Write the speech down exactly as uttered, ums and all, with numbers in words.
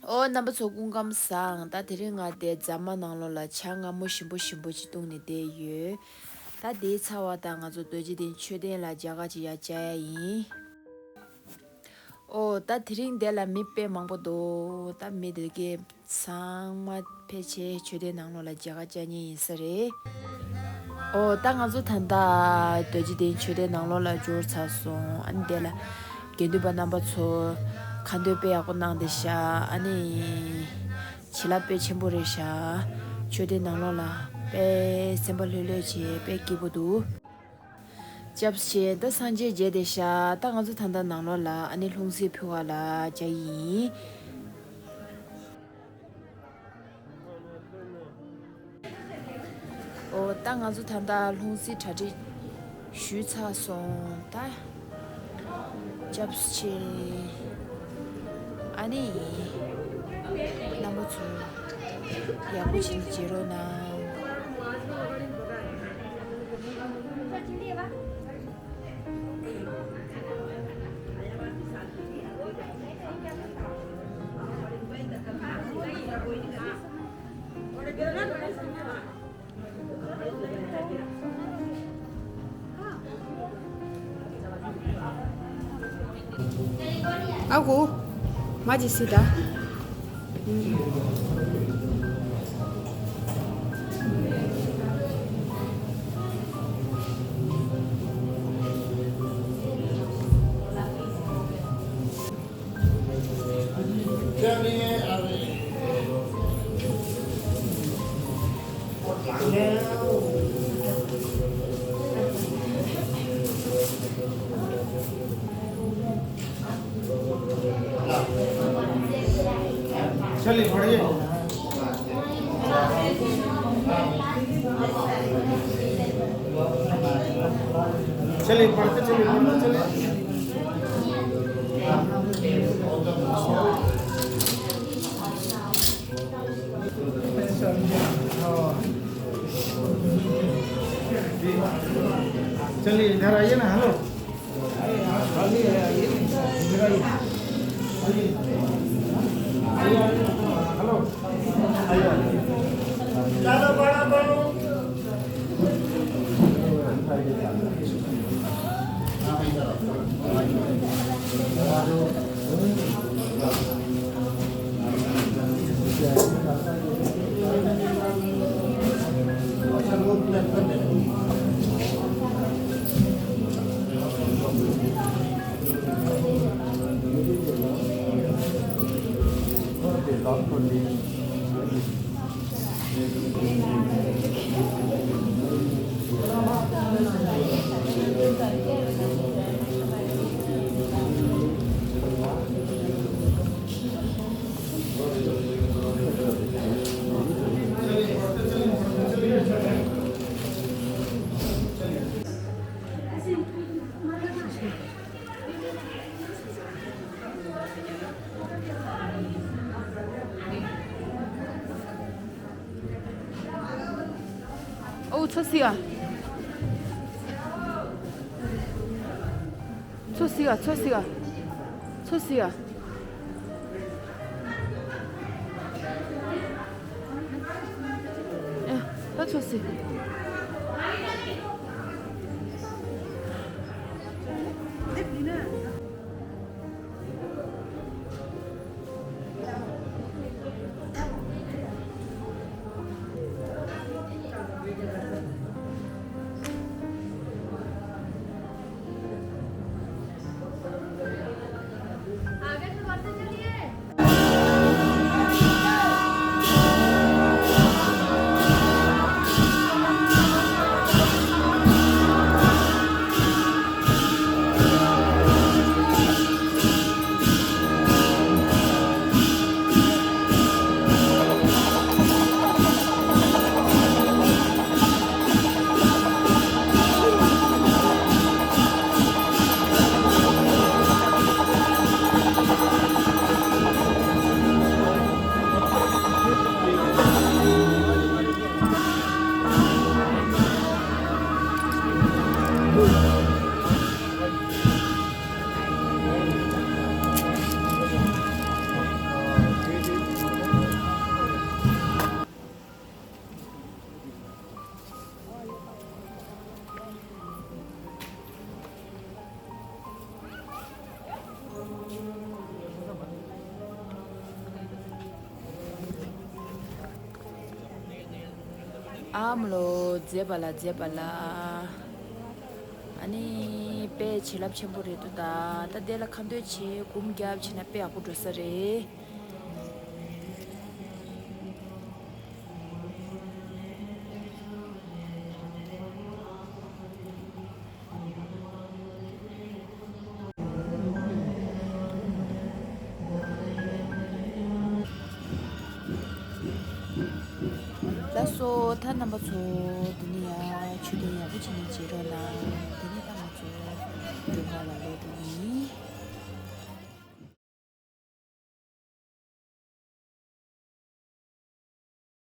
ཨོ་རྣམ་པ་ཚོ་སྐུ་ཁམས་བཟང་། ད་དེ་རིང་ང་དེ་རྫ་མ་ནང་ལོགས་ལ་ཇ་མངར་མོ་ཞིམ་པོ་ཞིམ་པོ་ཅིག་བཏུང་ནས་བསྡད་ཡོད། ད་དེའི་ཚབ་པ་ད་ང་ཚོ་རྡོ་རྗེ་གདན་མཆོད་རྟེན་ལ་མཇལ་ཁ་ཅིག་ཡར་བཅར་ཡ་ཡིན། ཨོ་ད་དེ་རིང་འདི་ལ་མི་དཔེ་མང་པོ་འདུག་ད་མི་དེ་གའི་ཚང་མ་ཕལ་ཆེར་མཆོད་རྟེན་ནང་ལོགས་ལ་མཇལ་ཁ་བཅར་མཁན་ཡིན་ས་རེད། ཨོ་ད་ང་ཚོ་ད་ལྟ་རྡོ་རྗེ་གདན་མཆོད་རྟེན་ནང་ལོགས་ལ་འབྱོར་ཚར་སོང་། ཨ་ནི་འདི་ལ་དགེ་འདུན་པ་རྣམ་པ་ཚོ་ཁ་འདོན་དཔེ་ཡག་པོ་གནང་བསྡད་ཤག་ཨ་ནི་བྱིན་རླབས་དཔེ་ཆེན་པོ་རེད་ཤག་མཆོད་རྟེན་ནང་ལོགས་ལ་དཔེ་སེམས་པ་ལྷོད་ལྷོད་བྱས་དཔེ་སྐྱིད་པོ་འདུག་སྐྱབས་ཆེ། ད་སངས་རྒྱས་མཇལ་བསྡད་ཤག་ད་ང་ཚོ་ད་ལྟ་ནང་ལོགས་ལ་ཨ་ནི་ལྷུང་བཟེད་ཕུལ་བ་ལ་བཅར་ཡིན། ཨོ་ད་ང་ཚོ་ད་ལྟ་ལྷུང་བཟེད་གྲ་སྒྲིག་ཞུས་ཚར་སོང་། ད་སྐྱབས་ཆེ། ཨ་ནི་རྣམ་པ་ཚོ་ཡག་པོ་བྱས་ནས་མཇལ་རོགས་གནང་། ཨ་ཁུ། མ་ཅི་སི་ད། चलिए, बढ़िए। चलिए, बढ़ते चलिए, बढ़ते चलिए। चलिए, इधर आइए ना, हेलो। ཨོ་ཚོ་སི་ཨ། ཚོ་སི་ཨ། ཚོ་སི་ཨ། ཚོ་སི་ཨ། ཨེ། ད་ཚོ་སི། ཨ་མ་ལོ། མཛེས་པ་ལ་མཛེས་པ་ལ། ཨ་ནི་དཔེ་བྱིན་རླབས་ཆེན་པོ་རེད་འདུག་ད་ད་དེ་ལ་ཁ་འདོན་བྱེད་སྒོམ་རྒྱབ་བྱེད་ན་དཔེ་ཡག་པོ་འགྲོ་ས་རེད། ལགས་སོ། ད་རྣམ་པ་ཚོ་འདི་ནས་ཡང་ཆོས་དོན་ཡག་པོ་བྱས་ནས་མཇལ་རོགས་གནང་། དེ་ནས་ད་ང་ཚོ་མགྱོགས་པ་ལ་